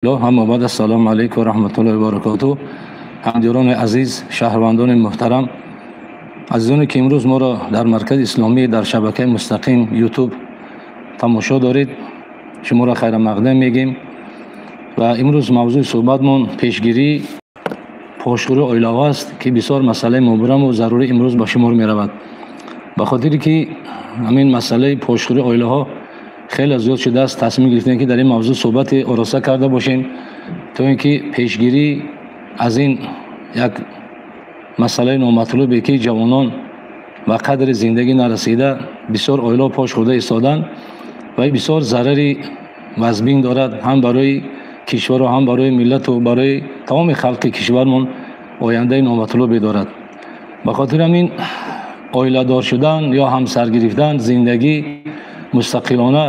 Аммо баъд, ассалому алайкум ва раҳматуллоҳи ва баракотуҳ. Ҳамдиёрони азиз, шаҳрвандони муҳтарам, азизоне ки имрӯз моро дар маркази исломӣ дар шабакаи мустақим Ютуб тамошо доред, шуморо хайрамақдам мегӯем. Ва имрӯз мавзӯи суҳбатмон пешгирии пошхӯрии оилаҳо аст, ки бисёр масъалаи мубраму зарурӣ имрӯз ба шумор меравад, ба хотире ки ҳамин масъалаи пошхӯрии оилаҳо хеле зиёд шудааст. Тасмим гирифтем, ки дар ин мавзӯъ суҳбати ороста карда бошем, то ин ки пешгирӣ аз ин як масъалаи номатлубе, ки ҷавонон ба қадри зиндагӣ нарасида бисёр оилаҳо пош хӯрда истоданд ва бисёр зарари вазбин дорад ҳам барои кишвару ҳам барои миллату барои тамоми халқи кишвармон ояндаи номатлубе дорад. Ба хотири ҳамин оиладор шудан ё ҳамсар гирифтан, зиндагӣ мустақилона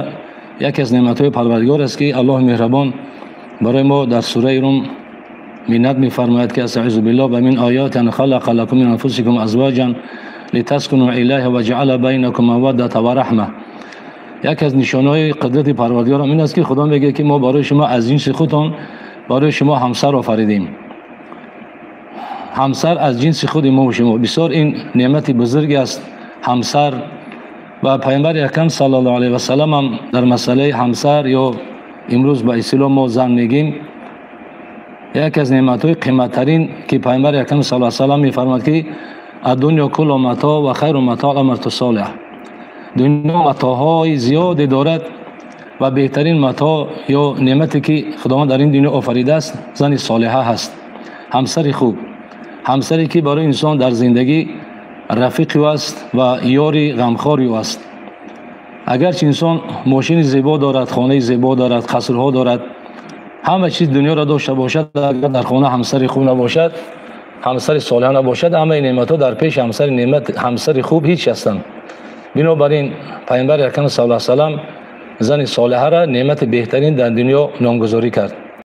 яке аз неъматҳои Парвардигор аст, ки Аллоҳи меҳрабон барои мо дар сураи Рум миннат мефармояд, ки астаизу биллоҳ: ва мин ояти ан халақа лакум мин анфусикум азвоҷан литаскуну илайҳа ва ҷаъала байнакум маваддата ва раҳма. Яке аз нишонаҳои қудрати Парвардигорам ин аст, ки Худо мегӯяд, ки мо барои шумо аз ҷинси худтон барои шумо ҳамсар офаридем, ҳамсар аз ҷинси худи мо шумо. Бисёр ин неъмати бузурге аст, ҳамсар. Ва пайғамбари акрам саллаллоҳу алайҳи васаллам ҳам дар масъалаи ҳамсар ё имрӯз ба истилоҳ мо зан мегӯем, яке аз неъматҳои қиматтарин, ки пайғамбари акрам саллаллоҳу алайҳи васаллам мефармояд, ки аддунё куллу матоъ ва хайру матоъ алмарту солиҳ. Дунё матоъҳои зиёде дорад ва беҳтарин матоъ ё неъмате, ки Худованд дар ин дунё офаридааст, зани солиҳа ҳаст, ҳамсари хуб, ҳамсаре ки барои инсон дар зиндагӣ рафиқи ӯ аст ва ёри ғамхори ӯ аст. Агарчи инсон мошини зебо дорад, хонаи зебо дорад, қасрҳо дорад, ҳама чиз дунёро дошта бошад, агар дар хона ҳамсари хуб набошад, ҳамсари солиҳа набошад, ҳамаи неъматҳо дар пеши ҳамсари неъмат, ҳамсари хуб ҳеч ҳастанд. Бинобар ин пайғамбари акрам саллаллоҳу алайҳи васаллам зани солиҳаро неъмати беҳтарин дар дунё номгузорӣ кард.